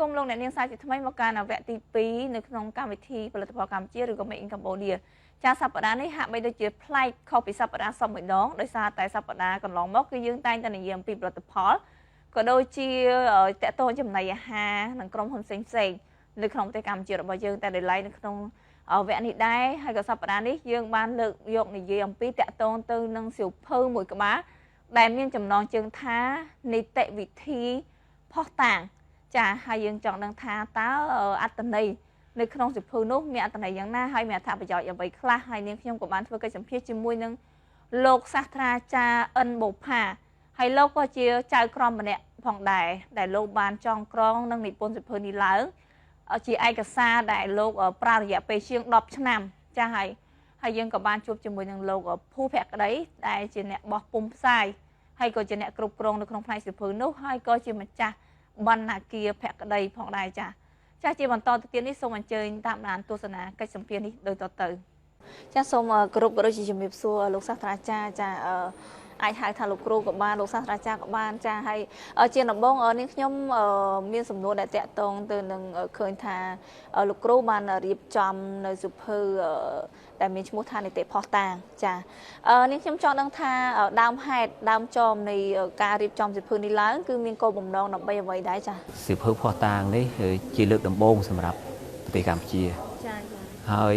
មន៍លោកអ្នកនាងសាជាថ្មីមកកាន់វគ្គទី2នៅក្នុងកម្មវិធីផលិតផលកម្ពុជាឬក៏ Made in Cambodia។ ចាសប្តាហ៍នេះហាក់បីដូចជាប្លែកខុសពីសប្តាហ៍សពមួយដងដោយសារតែសប្តាហ៍កន្លងមកគឺយើងតែងតែនិយាយអំពីផលិតផលក៏ដូចជាតកតងចំណីអាហារនិងក្រុមហ៊ុនផ្សេងផ្សេងនៅក្នុងប្រទេសកម្ពុជារបស់យើងតែដោយឡែកនៅក្នុងវគ្គនេះដែរហើយក៏សប្តាហ៍នេះយើងបានលើកយកនិយាយអំពីតកតងទៅនឹងសៀវភៅមួយក្បាលដែលមានចំណងជើងថានីតិវិធីភស្តុតាងចាហើយយើងចង់ដឹងថាតើអត្តន័យនៅក្នុងសៀវភៅនោះមានអត្ថន័យយ៉ាងណាហើយមានអត្ថប្រយោជន៍អ្វីខ្លះហើយនាងខ្ញុំក៏បានធ្វើកិច្ចសម្ភាសជាមួយនឹងលោកសាស្ត្រាចារ្យអិនបូផាហើយលោកក៏ជាចៅក្រមម្នាក់ផងដែរដែលលោកបានចងក្រងនិងនិពន្ធសៀវភៅនេះឡើងជាឯកសារដែលលោកប្រើរយៈពេលជាង10ឆ្នាំចាហើយហើយយើងក៏បានជួបជាមួយនឹងលោកភូភក្តីដែលជាអ្នកបោះពុម្ពផ្សាយហើយក៏ជាអ្នកគ្រប់គ្រងនៅក្នុងផ្នែកសៀវភៅនោះហើយក៏ជាម្ចាស់បណ្ណាគារភក្តីផងដែរចាចាជាបន្តទៅទៀតនេះសូមអញ្ជើញតាមដានទស្សនាកិច្ចសម្ភាសន៍នេះដូចតទៅចាសូមគោរពក៏ដូចជាជំរាបសួរលោកសាស្ត្រាចារ្យចាអាចហៅថាលោកគ្រូក៏បានលោកសាស្ត្រាចារ្យក៏បានចាហើយជាដំបូងនាងខ្ញុំមានសំណួរដែលតាក់ទងទៅនឹងឃើញថាលោកគ្រូបានរៀបចំនៅសៀវភៅដែលមានឈ្មោះថានីតិភស្តុតាងចានាងខ្ញុំចង់ដឹងថាដើមហេតុដើមចមនៃការរៀបចំសៀវភៅនេះឡើងគឺមានគោលបំណងដើម្បីអ្វីដែរចា សៀវភៅភស្តុតាងនេះជាលើកដំបូងសម្រាប់ប្រទេសកម្ពុជា ចា ហើយ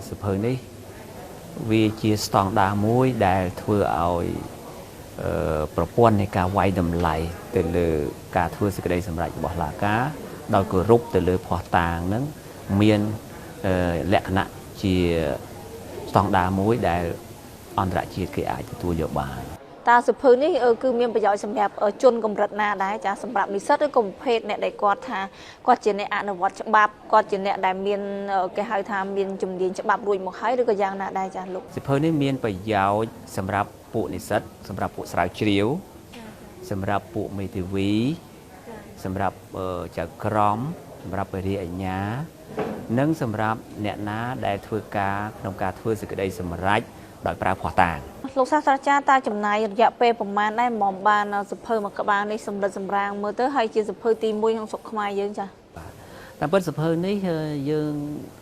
សៀវភៅនេះវាជាស្តង់ដារមួយដែលធ្វើឲ្យប្រព័ន្ធនៃការវាយតម្លៃទៅលើការធ្វើសេចក្តីសម្រេចរបស់តុលាការដោយគោរពទៅលើភស្តុតាងហ្នឹងមានលក្ខណៈជាស្តង់ដារមួយដែលអន្តរជាតិគេអាចទទួលយកបាន តើសៀវភៅនេះគឺមានប្រយោជន៍សម្រាប់ជនកម្រិតណាដែរចាសម្រាប់និស្សិតឬក៏ប្រភេទអ្នកដែលគាត់ថាគាត់ជាអ្នកអនុវត្តច្បាប់គាត់ជាអ្នកដែលមានគេហៅថាមានជំនាញច្បាប់រួចមកហើយឬក៏យ៉ាងណាដែរចាលោក សៀវភៅនេះមានប្រយោជន៍សម្រាប់ពួកនិស្សិតសម្រាប់ពួកស្រាវជ្រាវសម្រាប់ពួកមេធាវីសម្រាប់ចៅក្រមសម្រាប់ព្រះរាជអាជ្ញានិងសម្រាប់អ្នកណាដែលធ្វើការក្នុងការធ្វើសេចក្តីសម្រេចដោយប្រើភស្តុតាង លោកសាស្ត្រាចារ្យតើចំណាយរយៈពេលប្រមាណដែរមកបានសៀវភៅមួយក្បាលនេះសម្រិតសម្រាងមើលទៅហើយជាសៀវភៅទី1ក្នុងស្រុកខ្មែរយើងចា បាទតាមពិតសៀវភៅនេះយើង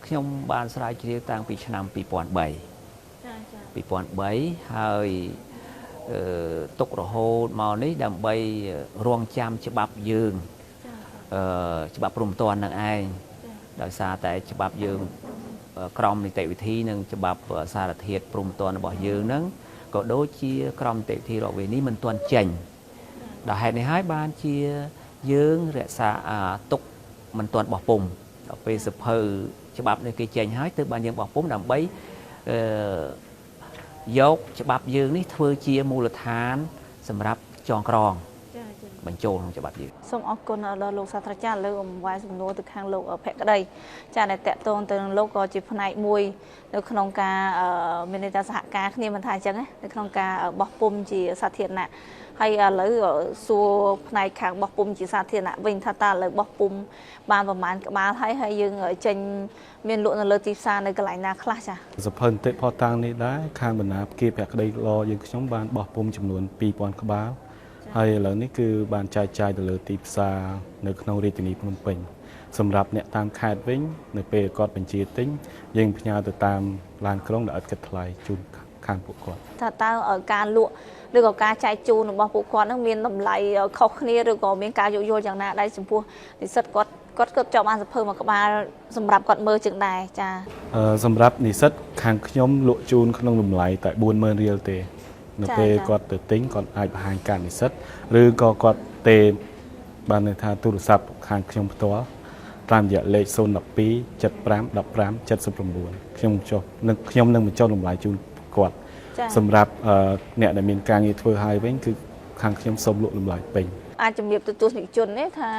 ខ្ញុំបានស្រាវជ្រាវតាំងពីឆ្នាំ2003 ចាចា 2003ហើយអឺទុករហូតមកនេះដើម្បីរងចាំច្បាប់យើងអឺច្បាប់ព្រហ្មទណ្ឌនឹងឯងដោយសារតែច្បាប់យើងក្រមនីតិវិធីនិងច្បាប់សារធាតុព្រហ្មទណ្ឌរបស់យើងហ្នឹងក៏ដូចជាក្រមនីតិវិធីរដ្ឋវេនេះមិនទាន់ចេញដល់ហេតុនេះហើយបានជាយើងរក្សាទុកមិនទាន់បោះពុម្ពដល់ពេលសៀវភៅច្បាប់នេះគេចេញហើយទើបបានយើងបោះពុម្ពដើម្បីអឺយកច្បាប់យើងនេះធ្វើជាមូលដ្ឋានសម្រាប់ចងក្រងបញ្ចូលក្នុងច្បាប់យើង សូមអរគុណដល់លោកសាស្ត្រាចារ្យលើអង្វែសំណួរទៅខាងលោកភក្តីចាដែលតកតងទៅនឹងលោកក៏ជាផ្នែកមួយនៅក្នុងការមានន័យថាសហការគ្នាមិនថាអញ្ចឹងនៅក្នុងការបោះពុម្ពជាសាធារណៈហើយឥឡូវសួរផ្នែកខាងបោះពុម្ពជាសាធារណៈវិញថាតើឥឡូវបោះពុម្ពបានប្រមាណក្បាលហើយហើយយើងចេញមានលក់នៅលើទីផ្សារនៅកន្លែងណាខ្លះចា សៀវភៅនីតិភស្តុតាងនេះដែរខាងបណ្ណាគារភក្តី Law យើងខ្ញុំបានបោះពុម្ពចំនួន2000ក្បាលហើយឥឡូវនេះគឺបានចែកចាយទៅលើទីផ្សារនៅក្នុងរាជធានីភ្នំពេញសម្រាប់អ្នកតាមខេត្តវិញនៅពេលគាត់បញ្ជាទិញយើងផ្ញើទៅតាមឡានក្រុងដែលឥតគិតថ្លៃជូនខាងពួកគាត់ ថាតើការលក់ឬក៏ការចែកជូនរបស់ពួកគាត់នឹងមានតម្លៃខុសគ្នាឬក៏មានការយោគយល់យ៉ាងណាដែរចំពោះនិស្សិតគាត់គាត់គាត់ចង់បានសៀវភៅមួយក្បាលសម្រាប់គាត់មើលជាងដែរចា សម្រាប់និស្សិតខាងខ្ញុំលក់ជូនក្នុងតម្លៃតែ40000រៀលទេនៅពេលគាត់ទៅទិញគាត់អាចបង្ហាញកាតនិស្សិតឬក៏គាត់ទេបានន័យថាទូរស័ព្ទខាងខ្ញុំផ្ទាល់តាមរយៈលេខ012 75 15 79ខ្ញុំចុះនឹងខ្ញុំនឹងបញ្ចុះតម្លៃជូនគាត់សម្រាប់អ្នកដែលមានការងារធ្វើហើយវិញគឺខាងខ្ញុំសូមលក់តម្លៃពេញ អាចជំរាបទៅទស្សនិកជននេះថា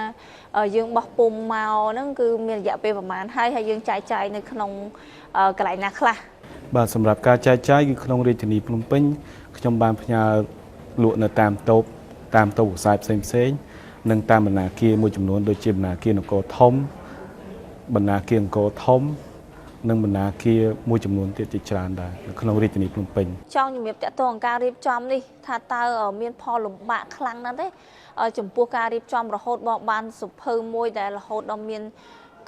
យើងបោះពុម្ពមកហ្នឹងគឺមានរយៈពេលប្រហែលហើយហើយយើងចែកចាយនៅក្នុងកន្លែងណាខ្លះ បាទសម្រាប់ការចែកចាយគឺក្នុងរាជធានីភ្នំពេញខ្ញុំបានផ្ញើលក់នៅតាមតូបតាមតូបវិស័យផ្សេងផ្សេងនិងតាមបណ្ណាគារមួយចំនួនដូចជាបណ្ណាគារនគរធំបណ្ណាគារអង្គរធំ និងបណ្ណាគារមួយចំនួនទៀតជាច្រើនដែរនៅក្នុងរាជធានីភ្នំពេញ ចង់ជំរាបតាក់ទងការរៀបចំនេះថាតើមានផលលំបាកខ្លាំងណាស់ទេចំពោះការរៀបចំរហូតបបានសភៅមួយដែលរហូតដល់មាន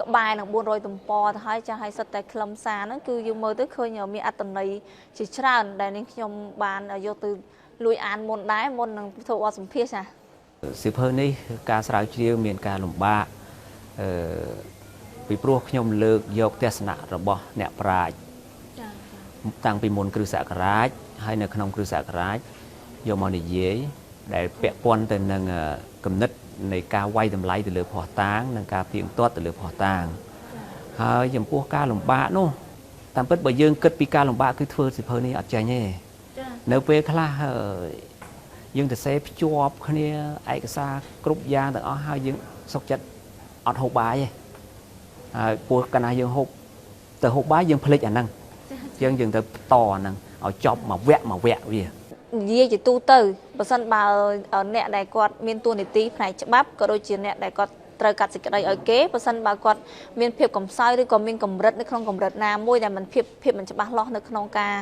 ក្បែរនឹង400ទំព័រទៅហើយចាស់ហើយសិតតែខ្លឹមសារហ្នឹងគឺយើងមើលទៅឃើញមានអត្ថន័យជាច្រើនដែលនេះខ្ញុំបានយកទៅលួចអានមុនដែរមុននឹងធ្វើបទសម្ភាសន៍ចា សៀវភៅនេះការស្រាវជ្រាវមានការលំបាកពីព្រោះខ្ញុំលើកយកទស្សនៈរបស់អ្នកប្រាជ្ញតាំងពីមុនគ្រិស្តសករាជហើយនៅក្នុងគ្រិស្តសករាជយកមកនិយាយដែលពាក់ព័ន្ធទៅនឹងគំនិតនៃការវាយតម្លៃទៅលើភស្តុតាងនិងការផ្ទៀងផ្ទាត់ទៅលើភស្តុតាងហើយចំពោះការលំបាកនោះតាមពិតបើយើងគិតពីការលំបាកគឺធ្វើសៀវភៅនេះអត់ចេញទេនៅពេលខ្លះយើងទៅសេភ្ជាប់គ្នាឯកសារគ្រប់យ៉ាងទាំងអស់ហើយយើងសុខចិត្តអត់ហូបបាយទេហើយពោះកាលណាយើងហូបទៅហូបបាយយើងភ្លេចអាហ្នឹងយើងទៅតអាហ្នឹងឲ្យចប់មួយវគ្គមួយវគ្គវា និយាយជាទូទៅបើសិនបើអ្នកដែលគាត់មានតួនាទីផ្នែកច្បាប់ក៏ដូចជាអ្នកដែលគាត់ត្រូវកាត់សេចក្តីឲ្យគេបើសិនបើគាត់មានភាពកំសោយឬក៏មានកម្រិតនៅក្នុងកម្រិតណាមួយដែលมันភាពមិនច្បាស់លាស់នៅក្នុងការ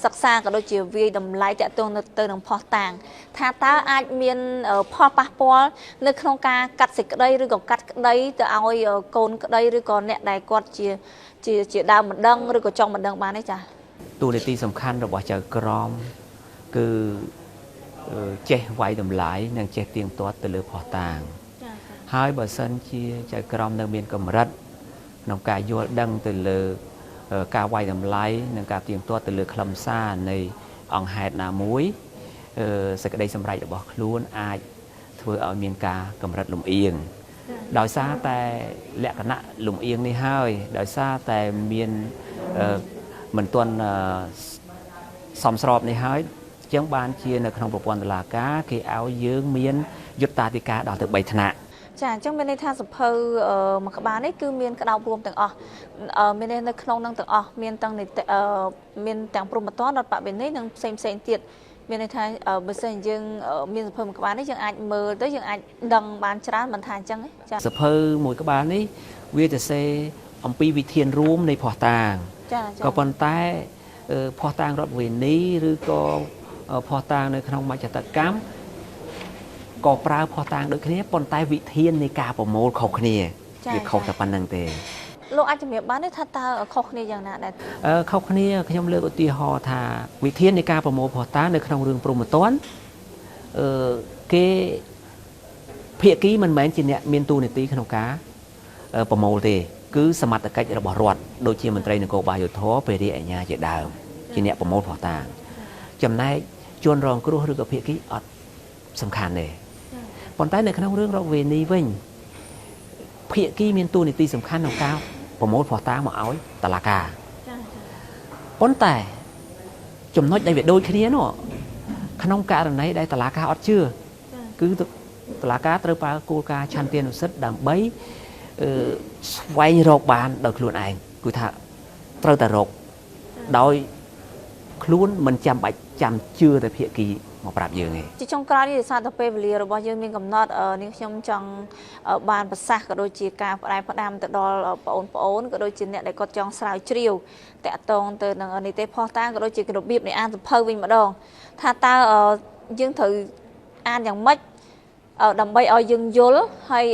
សិក្សាក៏ដូចជាវាយតម្លៃតាក់ទងទៅនឹងភស្តុតាងថាតើអាចមានផលប៉ះពាល់នៅក្នុងការកាត់សេចក្តីឬក៏កាត់ក្តីទៅឲ្យកូនក្តីឬក៏អ្នកដែលគាត់ជាដើមមិនដឹងឬក៏ចង់មិនដឹងបានទេចា៎ តួនាទីសំខាន់របស់ចៅក្រមគឺចេះវាយតម្លៃនិងចេះទៀងទាត់ទៅលើភស្តុតាងហើយបើសិនជាចៅក្រមនៅមានកម្រិតក្នុងការយល់ដឹងទៅលើការវាយតម្លៃនិងការទៀងទាត់ទៅលើខ្លឹមសារនៃអង្គហេតុណាមួយសេចក្តីសម្រេចរបស់ខ្លួនអាចធ្វើឲ្យមានការកម្រិតលំអៀងដោយសារតែលក្ខណៈលំអៀងនេះហើយដោយសារតែមានមិនទាន់សមស្របនេះហើយចឹងបានជានៅក្នុងប្រព័ន្ធតុលាការគេឲ្យយើងមានយុត្តាធិការដល់ទៅ3ថ្នាក់ ចាអញ្ចឹងមានន័យថាសភៅមួយក្បាលនេះគឺមានក្តោបរួមទាំងអស់មានន័យនៅក្នុងនឹងទាំងអស់មានទាំងមានទាំងព្រហ្មទណ្ឌរដ្ឋបវេនីនិងផ្សេងផ្សេងទៀតមានន័យថាបើសិនយើងមានសភៅមួយក្បាលនេះយើងអាចមើលទៅយើងអាចដឹងបានច្រើនមិនថាអញ្ចឹងចា សភៅមួយក្បាលនេះវាទៅសេអំពីវិធានរួមនៃភស្តុតាងក៏ប៉ុន្តែភស្តុតាងរដ្ឋវេនីឬក៏ភស្តុតាងនៅក្នុងមជ្ឈត្តកម្មក៏ប្រើភស្តុតាងដូចគ្នាប៉ុន្តែវិធាននៃការប្រមូលខុសគ្នាវាខុសតែប៉ុណ្្នឹងទេ លោកអាចជំរាបបានទេថាតើខុសគ្នាយ៉ាងណាដែរ ខុសគ្នាខ្ញុំលើកឧទាហរណ៍ថាវិធាននៃការប្រមូលភស្តុតាងនៅក្នុងរឿងព្រហ្មទណ្ឌគេភាគីមិនមែនជាអ្នកមានតួនាទីក្នុងការប្រមូលទេគឺសមត្ថកិច្ចរបស់រដ្ឋដូចជាមន្ត្រីនគរបាលយុទ្ធពេលរាជអាជ្ញាជាដើមជាអ្នកប្រមូលភស្តុតាងចំណែកជនរងគ្រោះឬក៏ភាគីអត់សំខាន់ទេប៉ុន្តែនៅក្នុងរឿងរដ្ឋវេនីវិញភាគីមានតួនាទីសំខាន់ក្នុងការប្រមូលភស្តុតាងមកឲ្យតុលាការប៉ុន្តែចំណុចដែលវាដូចគ្នានោះក្នុងករណីដែលតុលាការអត់ជឿគឺតុលាការត្រូវប្រើគោលការណ៍ឆន្ទានុសិទ្ធិដើម្បីស្វែងរកបានដោយខ្លួនឯងគឺថាត្រូវតែរកដោយខ្លួនមិនចាំបាច់ចាំជឿតែភាគីមកប្រាប់យើងទេ ជាចុងក្រោយនេះដោយសារតែពេលវេលារបស់យើងមានកំណត់នាងខ្ញុំចង់បានប្រសាសន៍ក៏ដូចជាការផ្ដែផ្ដាំទៅដល់បងប្អូនក៏ដូចជាអ្នកដែលគាត់ចង់ស្រាវជ្រាវតាក់ទងទៅនឹងនីតិភស្តុតាងក៏ដូចជារបៀបនៃអានសភៅវិញម្ដងថាតើយើងត្រូវអានយ៉ាងម៉េចដើម្បីឲ្យយើងយល់ហើយ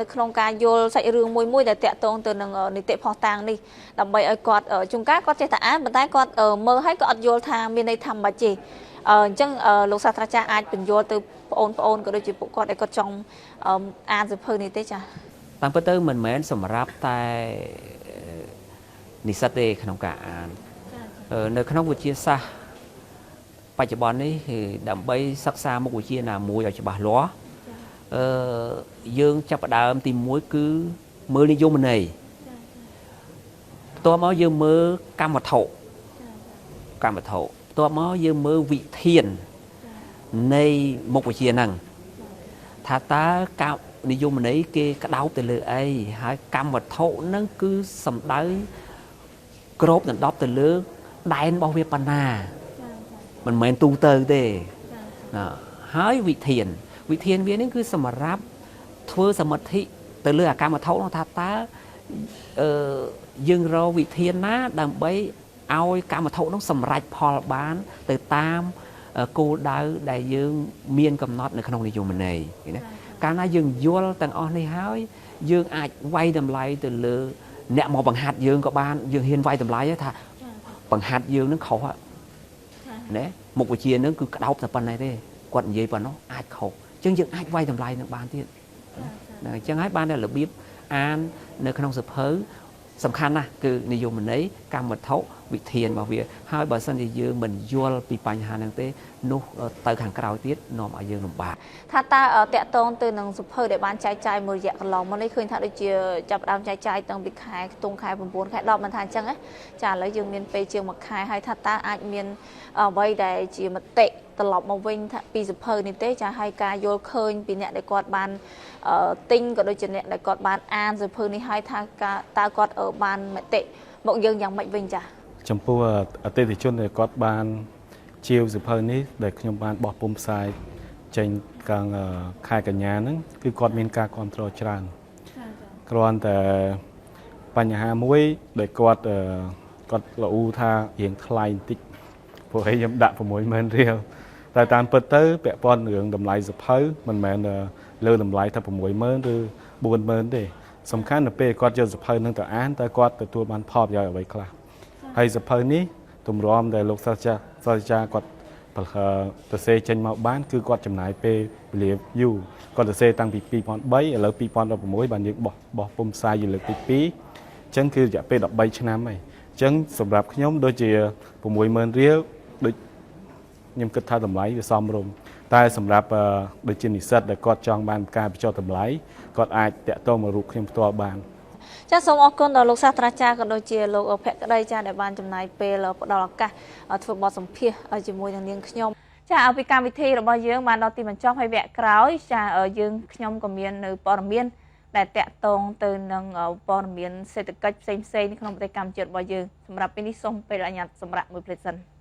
នៅក្នុងការយល់សាច់រឿងមួយមួយដែលតាក់ទងទៅនឹងនីតិភស្តុតាងនេះដើម្បីឲ្យគាត់ជួនកាលគាត់ចេះតែអានប៉ុន្តែគាត់មើលហើយក៏អត់យល់ថាមានន័យថាម៉េចទេអញ្ចឹងលោកសាស្ត្រាចារ្យអាចបញ្យល់ទៅបងប្អូនក៏ដូចជាពួកគាត់ដែលគាត់ចង់អានសភៅនេះទេចា៎ តាមពិតទៅមិនមែនសម្រាប់តែនិស្សិតទេក្នុងការអាននៅក្នុងវិទ្យាសាស្ត្របច្ចុប្បន្ននេះដើម្បីសិក្សាមុខវិជ្ជាណាមួយឲ្យច្បាស់លាស់យើងចាប់ផ្ដើមទី1គឺមើលនិយមន័យបន្ទាប់មកយើងមើលកម្មវត្ថុបន្ទាប់មកយើងមើលវិធាននៃមុខវិជ្ជាហ្នឹងថាតើកម្មនិយមន័យគេក្តោបទៅលើអីហើយកម្មវត្ថុហ្នឹងគឺសំដៅគ្របដណ្ដប់ទៅលើដែនរបស់វាប៉ុណ្ណាមិនមែនទូទៅទេហើយវិធានវានេះគឺសម្រាប់ធ្វើសមិទ្ធិទៅលើអាកម្មវត្ថុនោះថាតើ យើងរកវិធានណាដើម្បីឲ្យកម្មវត្ថុនោះសម្រេចផលបានទៅតាមគោលដៅដែលយើងមានកំណត់នៅក្នុងនិយមន័យណាកាលណាយើងយល់ទាំងអស់នេះហើយយើងអាចវាយតម្លៃទៅលើអ្នកមកបង្ហាត់យើងក៏បានយើងហ៊ានវាយតម្លៃថាបង្ហាត់យើងនឹងខុសណាមុខវិជ្ជានឹងគឺក្តោបតែប៉ុណ្ណេះទេគាត់និយាយប៉ុណ្ណោះអាចខុសអញ្ចឹងយើងអាចវាយតម្លៃនឹងបានទៀតណាអញ្ចឹងហើយបានតែរបៀបអាននៅក្នុងសៀវភៅសំខាន់ណាស់គឺនិយមន័យកម្មវត្ថុវិធានរបស់វាហើយបើសិនជាយើងមិនយល់ពីបញ្ហាហ្នឹងទេនោះទៅខាងក្រោយទៀតនាំឲ្យយើងលំបាកថាតើតាក់ទងទៅនឹងសៀវភៅដែលបានចែកចាយមួយរយៈកន្លងមកនេះឃើញថាដូចជាចាប់ផ្ដើមចែកចាយតាំងពីខែខ្ទង់ខែ9ខែ10មិនថាអញ្ចឹងណាចាឥឡូវយើងមានពេលជាងមួយខែហើយថាតើអាចមានអ្វីដែលជាមតិត្រឡប់មកវិញថាពីសៀវភៅនេះទេចាហើយការយល់ឃើញពីអ្នកដែលគាត់បានទិញក៏ដូចជាអ្នកដែលគាត់បានអានសៀវភៅនេះហើយថាតើគាត់បានមតិមកយើងយ៉ាងម៉េចវិញចាចំពោះអតិថិជនដែលគាត់បានជាវសៀវភៅនេះដែលខ្ញុំបានបោះពុម្ពផ្សាយចេញកាលខែកញ្ញាហ្នឹងគឺគាត់មានការគ្រប់គ្រងច្រើនគ្រាន់តែបញ្ហាមួយដែលគាត់ល្អូថារៀងថ្លៃបន្តិចព្រោះឲ្យខ្ញុំដាក់ 60000 រៀលតែតាមពិតទៅពាក់ព័ន្ធរឿងតម្លៃសៀវភៅមិនមែនលើតម្លៃថា 60000 ឬ 40000 ទេសំខាន់នៅពេលគាត់យកសៀវភៅនឹងទៅអានតើគាត់ទទួលបានផលប្រយោជន៍អ្វីខ្លះហើយសៀវភៅនេះទម្រាំដែលលោកសាស្ត្រាចារ្យគាត់សរសេរចេញមកបានគឺគាត់ចំណាយពេលវេលាយូរគាត់សរសេរតាំងពី2003ឥឡូវ2016បានយើងបោះពុម្ពផ្សាយជាលើកទី2អញ្ចឹងគឺរយៈពេល13ឆ្នាំហើយអញ្ចឹងសម្រាប់ខ្ញុំដូចជា 60000 រៀលដូចខ្ញុំគិតថាតម្លៃវាសមរម្យតែសម្រាប់ដូចជានិស្សិតដែលគាត់ចង់បានការបញ្ចុះតម្លៃគាត់អាចតាក់ទងមករូបខ្ញុំផ្ទាល់បានចាសូមអរគុណដល់លោកសាស្ត្រាចារ្យក៏ដូចជាលោកភក្តីចាដែលបានចំណាយពេលផ្ដល់ឱកាសធ្វើបទសម្ភាសន៍ជាមួយនឹងនាងខ្ញុំចាឲ្យពីកម្មវិធីរបស់យើងបានដល់ទីបញ្ចប់ហើយវគ្គក្រោយចាយើងខ្ញុំក៏មាននៅព័ត៌មានដែលតាក់ទងទៅនឹងព័ត៌មានសេដ្ឋកិច្ចផ្សេងៗនៅក្នុងប្រទេសកម្ពុជារបស់យើងសម្រាប់ពេលនេះសូមពេលអញ្ញាតសម្រាប់មួយភ្លែតសិន។